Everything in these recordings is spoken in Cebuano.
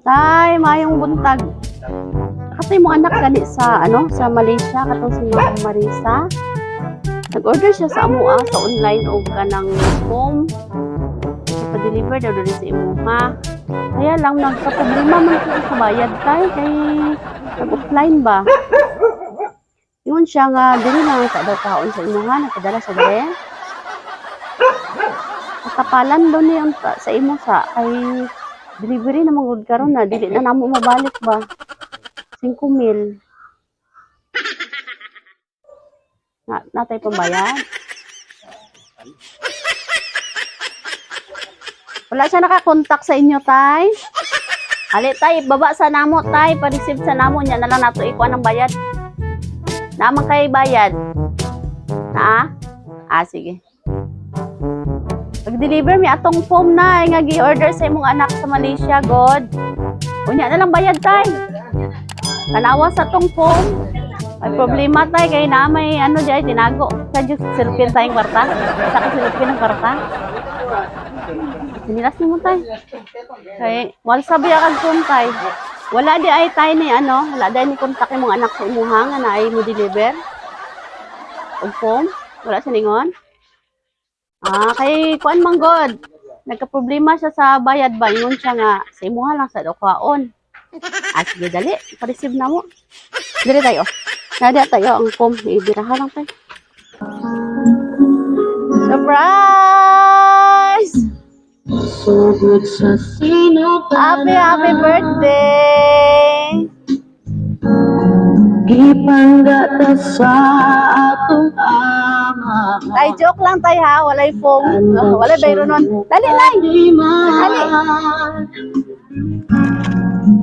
Tay, mayong buntag. Katay mo anak gani sa ano, sa Malaysia, katong si Ma'am Marisa. Nag-order siya sa amoa sa online og kanang foam. Pa-deliver daw diri sa imuha. Kaya lang nagka-problema man ko sa bayad, tay, kay nag-offline ba. Ingon siya nga diri lang sa daw kaon sa imuha, nagpadala sa diri. Katapalan daw niya ang sa imo sa kay delivery na gud karon na dili na namo mabalik ba. 5 mil. Na natay pambayad. Wala siya nakakontak sa inyo, tay. Ali, tay, baba sa namo, tay. Pa-receive sa namo niya na lang nato ikuha ng bayad. Naman kay bayad. Na? Ah, sige. Pag-deliver mi atong foam na nga gi-order sa imong anak sa Malaysia, God. Unya na lang bayad, tay. Tanawa sa tong foam. May problema, tay, kay na may ano di ay tinago. Sa Diyos silpin tayong kwarta. Sa kasilpin ng kwarta. Sinilas nimo, tay. Kay wala sabi kag foam, tay. Wala di ay tay ni ano, wala di ay ni kontak imong anak sa imuha nga na ay mo deliver. Og foam, wala siya ningon. Ah, kay kuan man god. Nagka-problema siya sa bayad ba, ingon siya nga sa imuha lang sa daw kwaon. Ah, sige, dali, pa-receive na mo. Dali tayo. Nadi tayo ang foam, ibiraha lang tayo. Surprise! Sugod sa Happy, happy birthday! Gipanggata sa atong ama. Tay, joke lang tay ha, walay foam. Oh, walay bayro nun. Dali, nay! Dali!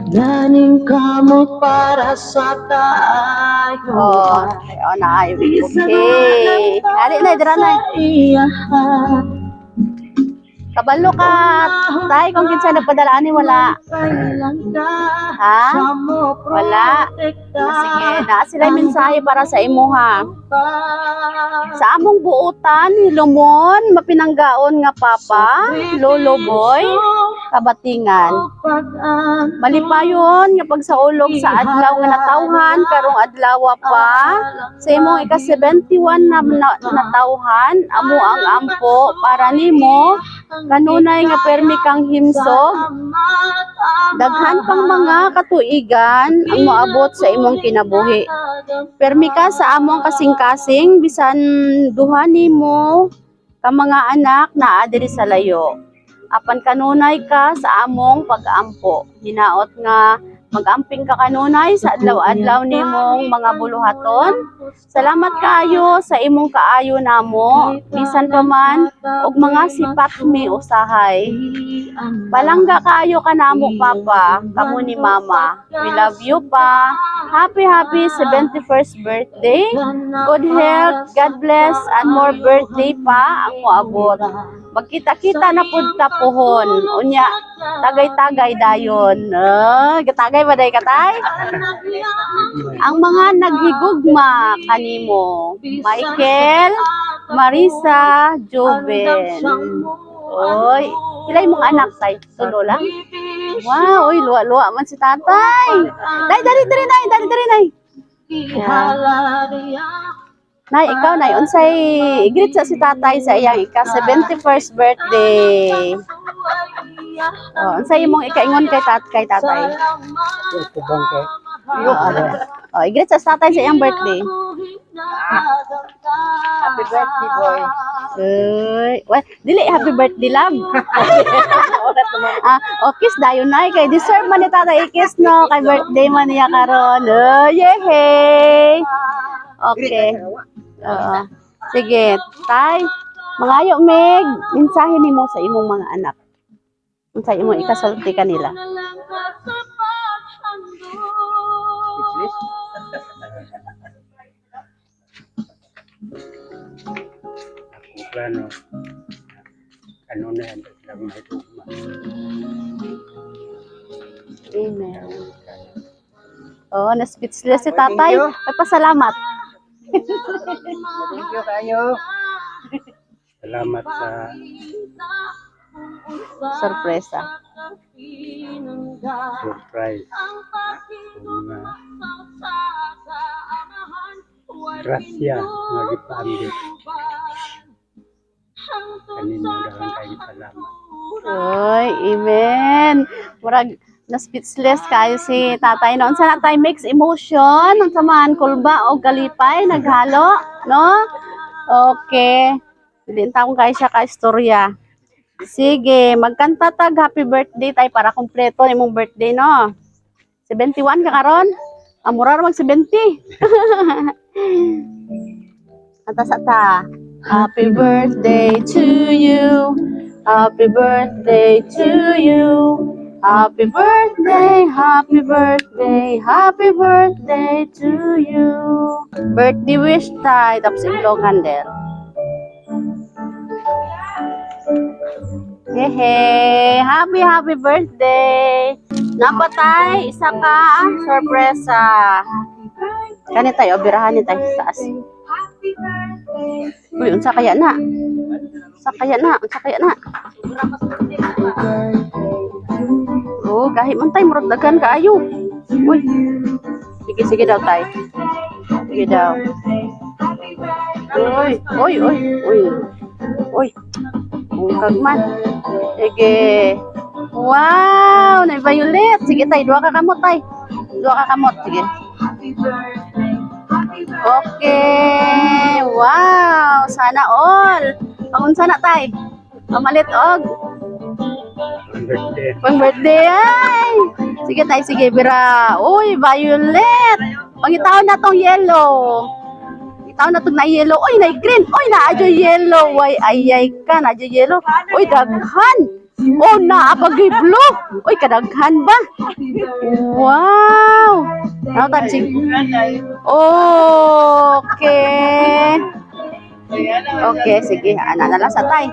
Ganing kamo para sa kaayo. Oh, ay, oh na, ay, okay. Dali, nay, dira, nay. Kabalo ka, tay, kung kinsa nagpadala ani, wala. Ha? Wala. Ah, sige, naa sila mensahe para sa imuha. Sa among buotan, hilumon, mapinanggaon nga papa, lolo boy, kabatingan. Malipayon nga pagsaulog sa adlaw nga natawhan karong adlaw pa sa imong ika-71 na natawhan, amo ang ampo para nimo kanunay nga permi kang himsog, daghan pang mga katuigan ang moabot sa imong kinabuhi. Permi ka sa among kasing-kasing bisan duha nimo ka mga anak naa diri sa layo. Apan kanunay ka sa among pag-ampo. Hinaot nga mag-amping ka kanunay sa adlaw-adlaw nimong mga buluhaton. Salamat kaayo sa imong kaayo namo bisan pa man og mga sipat mi usahay. Palangga kaayo ka namo, papa, kamo ni mama. We love you pa. Happy happy 71st birthday. Good health, God bless, and more birthday pa ang moabot. Magkita-kita na pud ta puhon. Unya, tagay-tagay dayon. Ah, gatagay ba day katay? Ang mga naghigugma kanimo: Michael, Marisa, Joven. Oy, pilay mong anak, tay? Tulo lang? Wow, oy, luwa-luwa man si tatay. Day, dali dali nay, dali dali nay. Nay, ikaw nay, unsay i-greet sa si tatay sa iyang ika 71st birthday? Oh, unsay imong ikaingon kay tatay? Ito bang kay Oo. Oh, i-greet sa tatay sa iyang birthday. Happy birthday, boy. Uy, well, dili happy birthday, love. Ah, oh, kiss dayon nay kay deserve man ni tatay i-kiss no kay birthday man niya karon. Oh, yehey. Okay. Oo. Sige, tay. Mangayo mig, mensahe nimo sa imong mga anak. Unsa imong ikasulti kanila? Speechless. Akong plano, ano na yan, lang may tugma. Amen. Oh, na speechless si tatay. Ay, pasalamat. Thank you kayo. Salamat sa Sorpresa. Surprise. Kung mga grasya nga gipaambit. Kaninyo daghan kayong salamat. Oy, amen. Murag na speechless kayo si tatay no. Unsa na tay, mixed emotion, unsa man, kulba o kalipay naghalo, no? Okay. Dili taon kayo siya ka istorya. Sige, magkanta tag happy birthday tay para kumpleto imong birthday, no. 71 ka karon? Amura ra mag 70. Kanta sa ta. Happy birthday to you. Happy birthday to you. Happy birthday, happy birthday, happy birthday to you. Birthday wish tay, tapos i-blow candle. Hehe, happy happy birthday. Napatay, isa ka sorpresa. Kani tayo, obirahan ni tayo sa taas. Uy, unsa kaya na? Unsa kaya na? Unsa kaya na? Oh, gahi man tay, murag daghan kaayo. Uy. Sige, sige daw tay. Sige daw. Uy, uy, uy, uy. Uy. Ungkag man. Sige. Wow, na violet. Sige tay, duha ka kamot tay. Duha ka kamot, sige. Okay. Wow, sana all. Pangunsa na tay? Pamalit og Ang birthday. pang birthday ay. Sige tay, sige bira. Uy, violet. Pangitaon na tong yellow. Pangitaon na tong na yellow. Uy, na green. Uy, na adyo yellow. Way ay ay ka, na adyo yellow. Uy, daghan. Oh, naa pa'y blue. Uy, kadaghan ba? Wow. Ano tayo? Sige. Okay. Okay, sige. Ana na lang sa tay.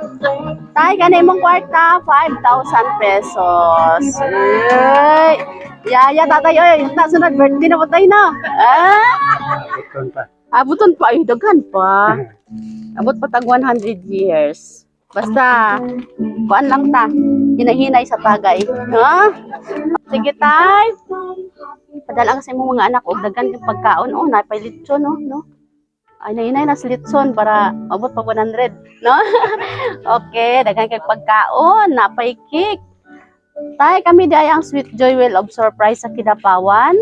Tay, kana imong kwarta, 5,000 pesos. Ay. Yaya, tatay, oy, na sunod birthday na po tayo na. Ah? Abuton pa. Abuton pa, ay, daghan pa. Abot pa tag 100 years. Basta, kuan lang ta. Hinahinay sa tagay. Ha? Sige, tay. Padala ka sa imong mga anak og daghan kang pagkaon. Oh, napay litson, oh, no? Ay, nahinay na sa litson para abot pa 100, no? Okay, daghan kay pagkaon, napay cake. Tay, kami di ay ang Sweet Joy Well of Surprise sa Kidapawan.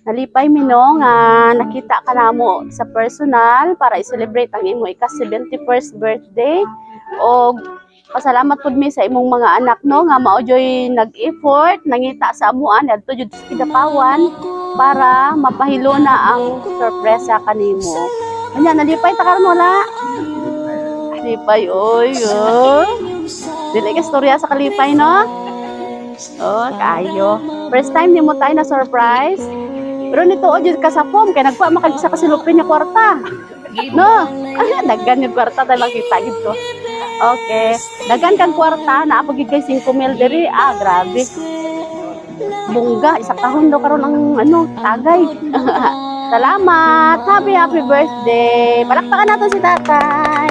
Nalipay mi no nga nakita ka namo sa personal para i-celebrate ang imo ika 71st birthday. Og pasalamat pud mi sa imong mga anak no nga mao joy nag-effort nangita sa amuan adto jud sa Kidapawan para mapahilo na ang sorpresa kanimo. Anya, nalipay ta karon, wala? Lipay, oy, oh. Dili ka istorya sa kalipay, no? Oh, kayo. First time nimo tayo na surprise. Pero nito o jud ka sa form kay nagpa makag isa ka silupin nga kwarta. No? Daghan yung kwarta tayo makita gid ko. Okay. Daghan kang kwarta, naa pa gid kay 5 mil diri. Ah, grabe. Bongga, isa kahon daw karon ang ano, tagay. Salamat. Happy happy birthday. Palakpakan natin si tatay.